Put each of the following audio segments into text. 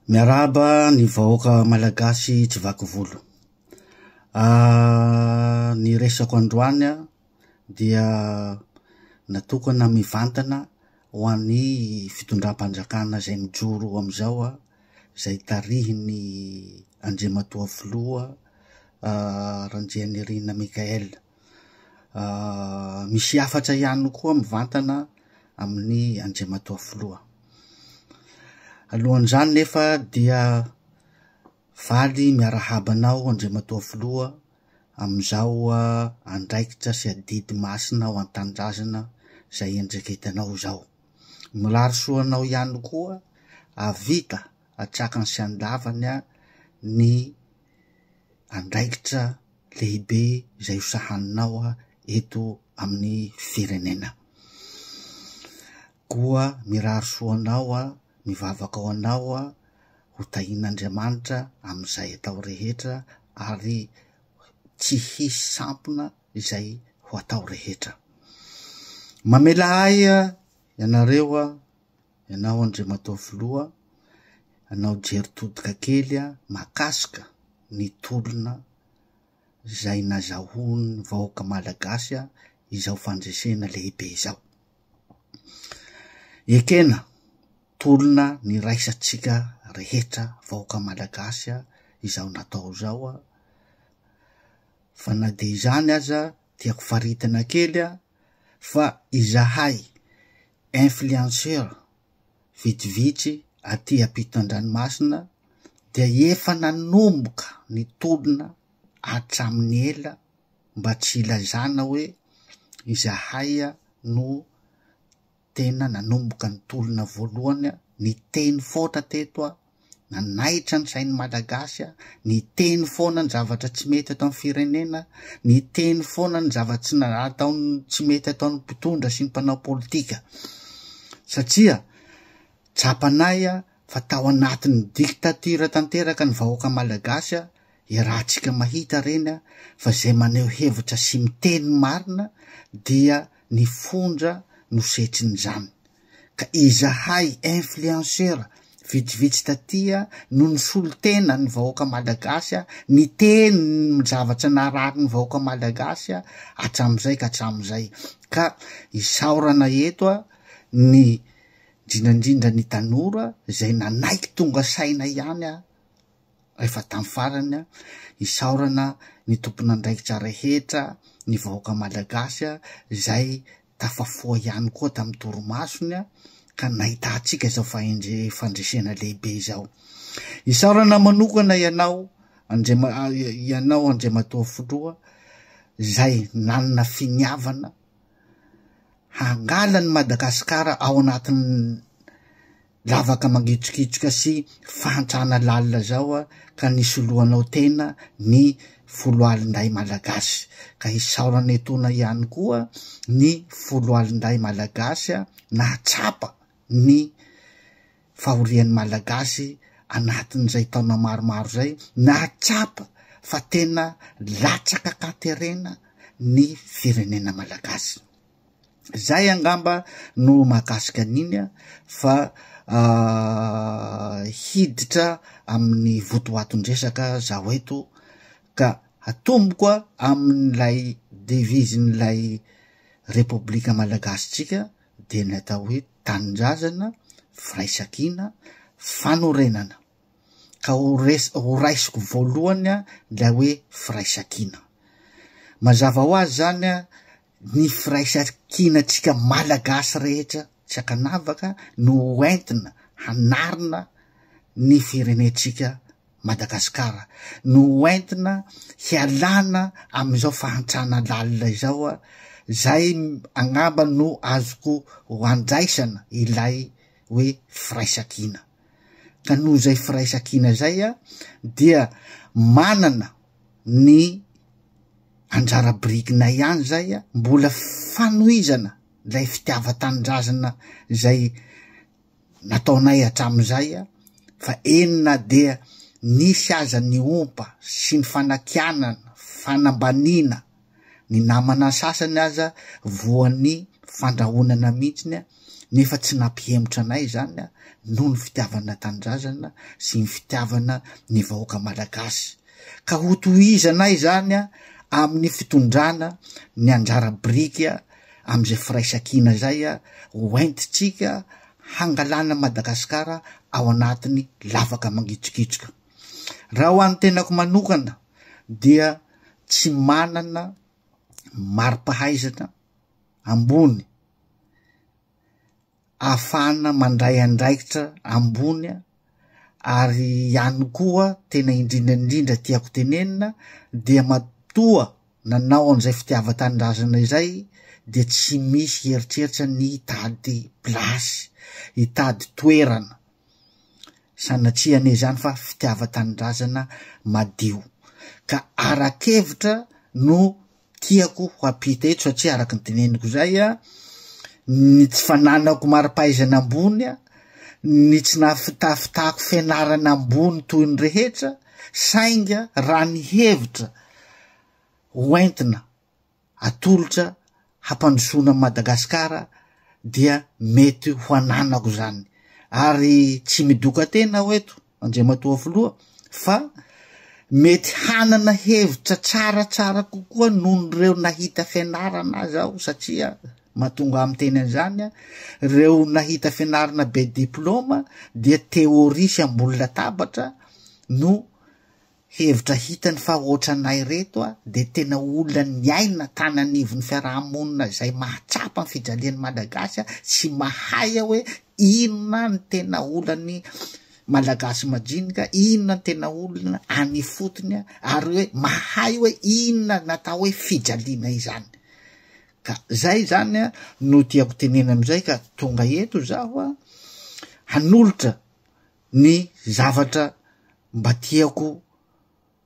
Miarahaba ny vahoaka malagasy tsy vaky volo. Ny resako androany dia natokana mivantana ho an'ny fitondram-panjakana izay mijoro amin'izao, izay tarihin'ny Andriamatoa Filoha Randrianirina Michaël. Misy hafatra ihany koa mivantana amin'ny Andriamatoa Filoha. Alohan'izany nefa dia faly miarahaba anao Andriamatoa Filoha amin'izao andraikitra sy adidy masina ao an-tanindrazana izay iandraiketanao izao. Mirary soa anao ihany koa hahavita hatsakany sy handavany ny andraikitra lehibe izay ho sahaninao eto amin'ny firenena. Koa mirary soa anao aho, mivavaka ho anao aho, ho tahian'Andriamanitra amin'izay atao rehetra ary tsy hisy sampona izay ho atao rehetra. Mamela ahy ianareo, ianao Andriamatoa Filoha, hanao jery todika kely mahakasika ny tolona izay nazahoan'ny vahoaka malagasy izao fandresena lehibe izao. Ekena, tolona niraisantsika rehetra vahoaka malagasy izao natao izao, fa na dia izany aza tiako faritana kely fa izahay influenceur vitsivitsy aty ampitan-dranomasina dia efa nanomboka nitolona hatramin'ny ela mba tsy hilazana hoe izahay no tena nanomboka ny tolona voalohany, niteny foana teto aho, nanaitra ny sain'ny Malagasy aho, niteny foana ny zavatra tsy mety eto amin'ny firenena, niteny foana ny zava-tsy ataon'ny tsy mety ataon'ny mpitondra sy ny mpanao politika. Satria tsapanay fa tao anatin'ny dictature tanteraka ny vahoaka Malagasy Iarahantsika mahita ireny fa izay maneho hevitra sy miteny marina dia ny fonja no setrin'izany. Ka izahay influenceur vitsivitsy taty no nisolo tena ny vahoaka malagasy niteny ny zavatra narary ny vahoaka malagasy hatramin'izay ka hatramin'izay. Ka isaorana eto ny indrindra indrindra ny tanora izay nanaiky tonga saina ihany Rehefa tamin'ny farany, isaorana ny tompon'andraikitra rehetra, ny vahoaka malagasy izay tafafoha ihany koa tamin'ny torimasony ka nahitantsika izao fahendre- fandresena lehibe izao. Isaorana manokana ianao Andriama- ianao Andriamatoa Filoha izay nanana finiavana hangala an'i Madagasikara ao anatin'ny lavaka mangitsokitsoka sy fahantrana lalina zao ka nisoloanao tena ny foloalindahy malagasy ka isaorana etoana ihany koa ny foloalindahy malagasy nahatsapa ny fahorian'ny malagasy anatin'izay taona maromaro zay nahatsapa fa tena latsaka an-katerena ny firenena malagasy. Zay angamba no mahakasika an'iny a, fa hiditra amin'ny votoaton-dresaka zaho eto ka hatomboko a amin'ilay devise-n'ilay repoblika malagasintsika dia ny atao hoe tanindrazana, firaisankina, fanorenana. Ka ho res- ho raisiko voalohany a ilay hoe firaisankina. Mazava ho azy zany a Ny firaisankinantsika Malagasy rehetra tsy ankanavaka no ho entina hanarina ny firenentsika Madagasikara, no ho entina hialana amin'izao fahantrana lalina izao, zay angamba no azoko ho andraisana ilay hoe firaisankina. Ka noho izay firaisankina izay dia manana ny anjara birikinay ihany zay a, mbola fanohizana lay fitiavan-tanindrazana zay nataonay hatramin'izay a, fa eny na dia nisy aza ny ompa sy ny fanakianana, fanambaniana, ny namana sasany aza voan'ny fandrahonana mihitsiny a. Nefa tsy nampihemotra anay izany noho ny fitiavana tanindrazana sy ny fitiavana ny vahoaka malagasy. Ka hotohizanay izany amin'ny fitondrana ny anjara biriky amin'izay firaisankina izay hoentintsika hangalana Madagasikara ao anatin'ny lavaka mangitsokitsoka. Raha ho an'ny tenako manokana dia tsy manana mari-pahaizana ambony ahafahana mandray andraikitra ambony ary ihany koa tena indrindra indrindra tiako tenenina dia matoa nanao an'izay fitiavan-tanindrazana izay dia tsy misy eritreritra ny hitady plasy, hitady toerana, sanatria anie izany fa fitiavan-tanindrazana madio ka ara-kevitra no tiako ho ampita eto satria araka ny teneniko izay a, ny tsy fananako mari-pahaizana ambony a, ny tsy nahafitafitako fianarana ambony toy ny rehetra, sainga raha ny hevitra hoentina atolotra hampandrosoana an'i Madagasikara dia mety ho ananako izany ary tsy midoka tena aho eto Andriamatoa Filoha fa mety hanana hevitra tsaratsara kokoa noho ireo nahita fianarana aza aho satria mahatonga ahy miteny an'izany a, ireo nahita fianarana be diplôma dia théorie sy ambony latabatra no Hevitra hitany fa ohatranay reto a de tena olona niaina tany anivon'ny fiarahamonina izay mahatsapa ny fijalian'ny Malagasy a sy mahay a hoe inona ny tena olan'ny Malagasy majinika, inona ny tena olona any ifotony a, ary hoe mahay hoe inona ny atao hoe fijaliana izany. Ka zay zany a no tiako tenena amizay ka tonga eto zaho a hanolotra ny zavatra mba tiako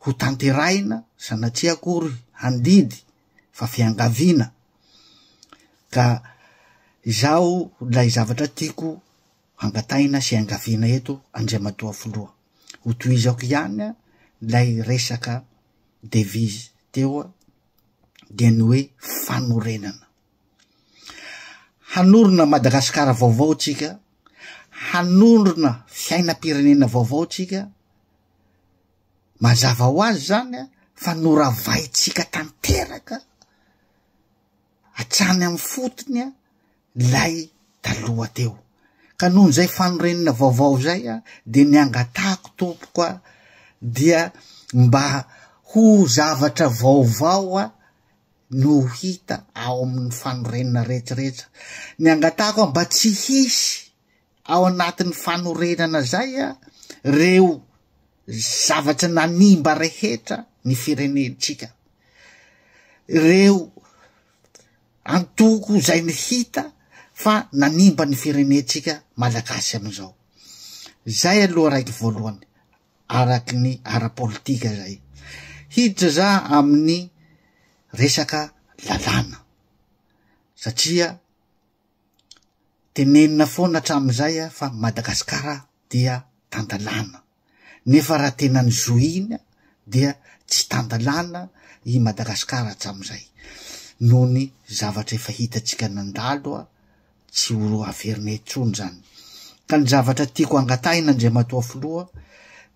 ho tanterahina, sanatria akory handidy fa fiangaviana, ka izaho ilay zavatra tiako hangatahina sy iangaviana eto Andriamatoa Filoha, ho tohizako ihany ilay resaka devise teo dia ny hoe fanorenana. Hanorina Madagasikara vaovao tsika, hanorina fiainam-pirenena vaovao tsika, mazava ho azy zany a fa noravaintsika tanteraka hatrany amin'ny fotony a lay taloha teo. Ka noho izay fanorenana vaovao zay a de ny angatahako tompoko a dia mba ho zavatra vaovao a no hita ao amin'ny fanorenana rehetrarehetra. Ny angatahako aho mba tsy hisy ao anatin'ny fanorenana zay a reo zavatra nanimba rehetra ny firenentsika, reo antoko zay ny hita fa nanimba ny firenentsika malagasy am'izao. Zay aloha raiky voalohany. araky ny ara-politika zay. Hiditra za amin'ny resaka lalàna satria tenenina foana hatramin'izay a fa Madagasikara dia tan-dalàna, nefa raha tena ny zohiana dia tsy tan-dalàna i Madagasikara hatramin'izay noho ny zavatra efa hitantsika nandalo a. Tsy ho averina intsony izany. Ka ny zavatra tiako angatahina Andriamatoa Filoha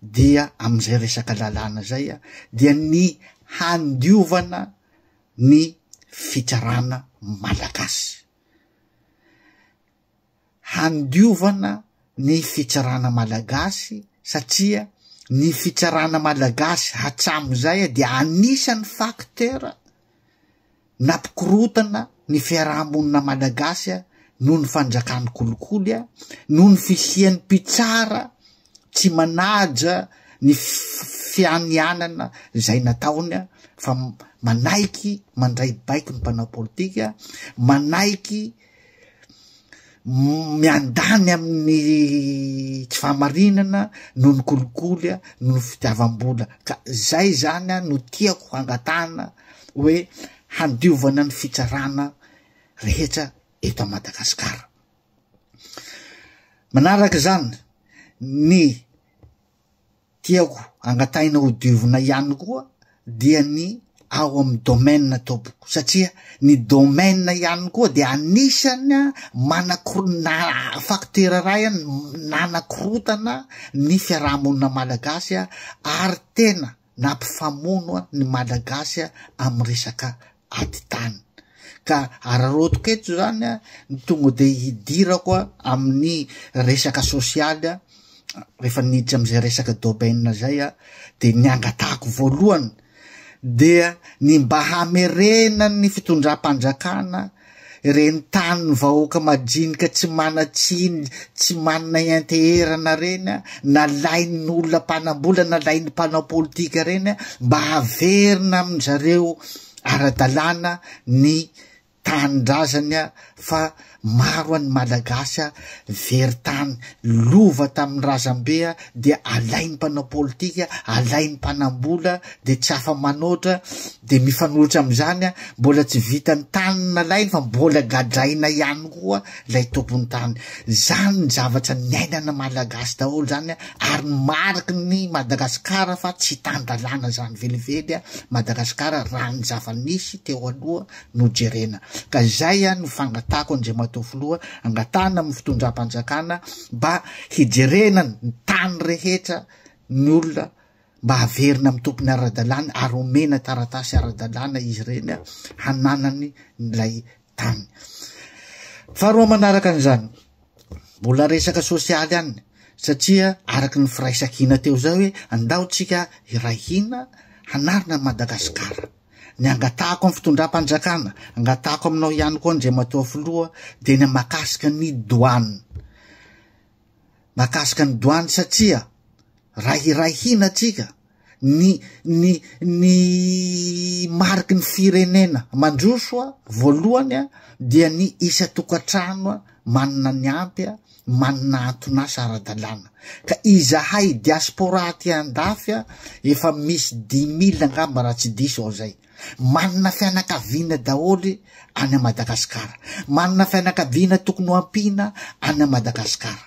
dia amin'izay resaka lalàna izay dia ny handiovana ny fitsarana malagasy. Handiovana ny fitsarana malagasy satria ny fitsarana malagasy hatramin'izay dia anisan'ny facteur Nampikorontana ny fiaraha-monina malagasy noho ny fanjakan'ny kolikoly, noho ny fisian'ny mpitsara tsy manaja ny fianianana izay nataony fa manaiky mandray baiko ny mpanao politika, manaiky miandany amin'ny tsy fahamarinana noho ny kolikoly, noho ny fitiavam-bola ka zay zany no tiako hangatahana hoe handiovana ny fitsarana rehetra eto Madagasikara. Manaraka izany, ny tiako angatahina ho diovina ihany koa dia ny ao amin'ny domaine tompoko satria ny domaine ihany koa dia anisany manakoro- facteur iray nanakorotana ny fiarahamonina malagasy ary tena nampifamono ny malagasy amin'ny resaka ady tany. Ka araraotiko eto zany ny tonga de hidirako amin'ny resaka sosialy rehefa niditra am'izay resaka domaine zay aho de ny angatahako voalohany dia ny mba hamerenan'ny fitondram-panjakana ireny tanin'ny vahoaka majinika tsy manan-tsiny, tsy manana ianteherana ireny, nalain'ny olona mpanam-bola, nalain'ny mpanao politika ireny, mba haverina amin-dry zareo ara-dalàna ny tanindrazany fa maro ny Malagasy very tany, lova tamin'ny razambe dia alain'ny mpanao politika, alain'ny mpanam-bola dia tsy afa-manoatra dia mifanohitra amin'izany mbola tsy vita ny tany nalainy fa mbola gadraina ihany koa ilay tompon'ny tany. Izany ny zavatra niainana Malagasy daholo izany ary ny mariky ny Madagasikara fa tsy tan-dalàna izany velively Madagasikara raha ny zava-nisy teo aloha no jerena. Ka izay no fangatahako Andriamatoa Filoha, angatahana amin'ny fitondram-panjakana mba hijerena ny tany rehetra ny olona mba haverina amin'ny tompony ara-dalàna ary omena taratasy ara-dalàna izy ireny hananany ilay tany. Faharoa manaraka an'izany, mbola resaka sosialy ihany satria araka ny firaisankina teo izay hoe andao tsika hiray hina hanarina an'i Madagasikara. Ny angatahako amin'ny fitondram-panjakana, angatahako aminao ihany koa Andriamatoa Filoha dia ny mahakasika ny douane. Mahakasika ny douane satria raha hiray hina tsika ny ny ny mariky ny firenena mandroso a voalohany a dia ny isan-tokantrano a manana ny ampy a manana anton'asa ara-dalàna ka izahay diaspora aty andafy a efa misy dix mille angamba raha tsy diso aho zay manana fianakaviana daholo any Madagasikara manana fianakaviana tokony ho ampiana any Madagasikara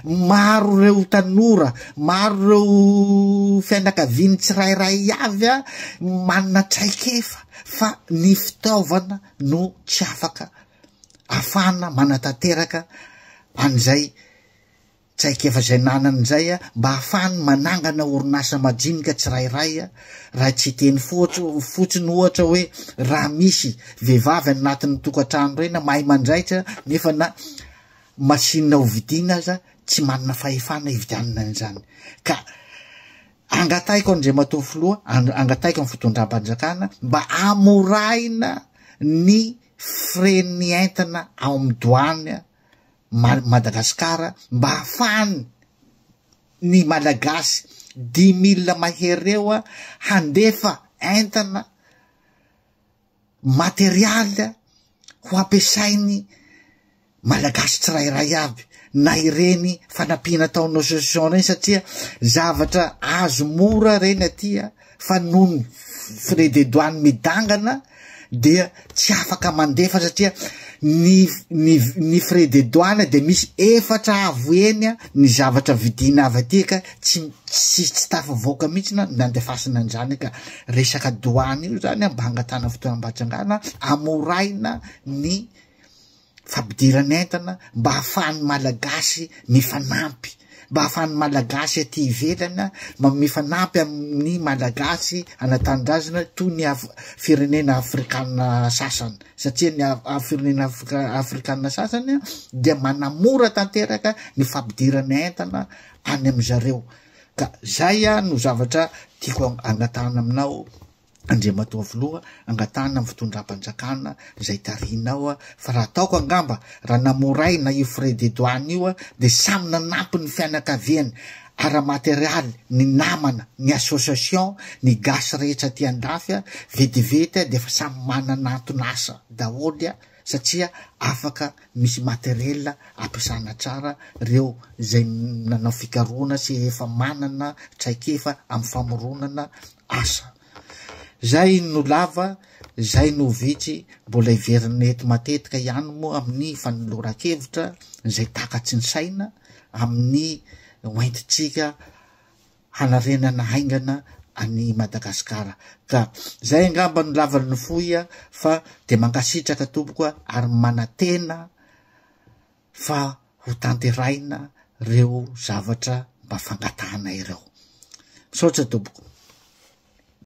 maro ireo tanora maro ireo fianakaviany tsirairay avy a manana traikefa fa ny fitaovana no tsy afaka afahana manatanteraka an'izay traikefa izay nanany izay mba ahafahany manangana orinasa majinika tsirairay raha tsy hiteny fotsiny ohatra hoe raha misy vehivavy any anatin'ny tokantrano ireny mahay manjaitra nefa na machine ho vidiana aza tsy manana fahefana hividianana an'izany ka angatahiko Andriamatoa Filoha angatahiko amin'ny fitondram-panjakana mba hamoraina ny frais-n'ny entana ao amin'ny douane Madagascar mba hahafahany ny Malagasy dix mille mahery eo handefa entana materialy ho ampiasainy Malagasy tsirairay avy na ireny fanampiana ataon'ny association ireny satria zavatra azo mora ireny aty fa noho ny frais de douane midangana dia tsy afaka mandefa satria ny ny ny frais de douane dia misy efatra avo heny ny zavatra vidiana avy aty ka tsy tsy tsy tafavoaka mihitsy na nandefasana an'izany ka resaka douane io zany mba hangatahana fotoam-pahajangana amoraina ny fampidirana entana mba hahafahan'ny Malagasy mifanampy, mba hahafahan'ny Malagasy aty ivelany mifanampy amin'ny Malagasy any an-tanindrazana toy ny firenena afrikana sasany satria ny firenena afrikana sasany dia manamora tanteraka ny fampidirana entana any amy zareo ka zay no zavatra tiako angatahana aminao Andriamatoa Filoha, angatahana amin'ny fitondram-panjakana izay tarihinao fa raha ataoko angamba raha namoraina io frais de douane io dia samy nanampy ny fianakaviany ara-materialy, ny namana, ny association, ny gasy rehetra aty andafy vetivety dia efa samy manana anton'asa daholo satria afaka misy materiel ampiasana tsara ireo izay nanao fikarohana sy efa manana traikefa amin'ny famoronana asa. Zay no lava, zay no vitsy, mbola hiverina eto matetika ihany moa amin'ny fanoloran-kevitra izay takatry ny saina amin'ny hoentintsika hanarenana haingana. an'i Madagasikara. Ka zay angamba no lavany ny fohy fa de mankasitraka tompoko ary manantena fa ho tanterahina reo zavatra mba fangatahana ireo. Misaotra tompoko.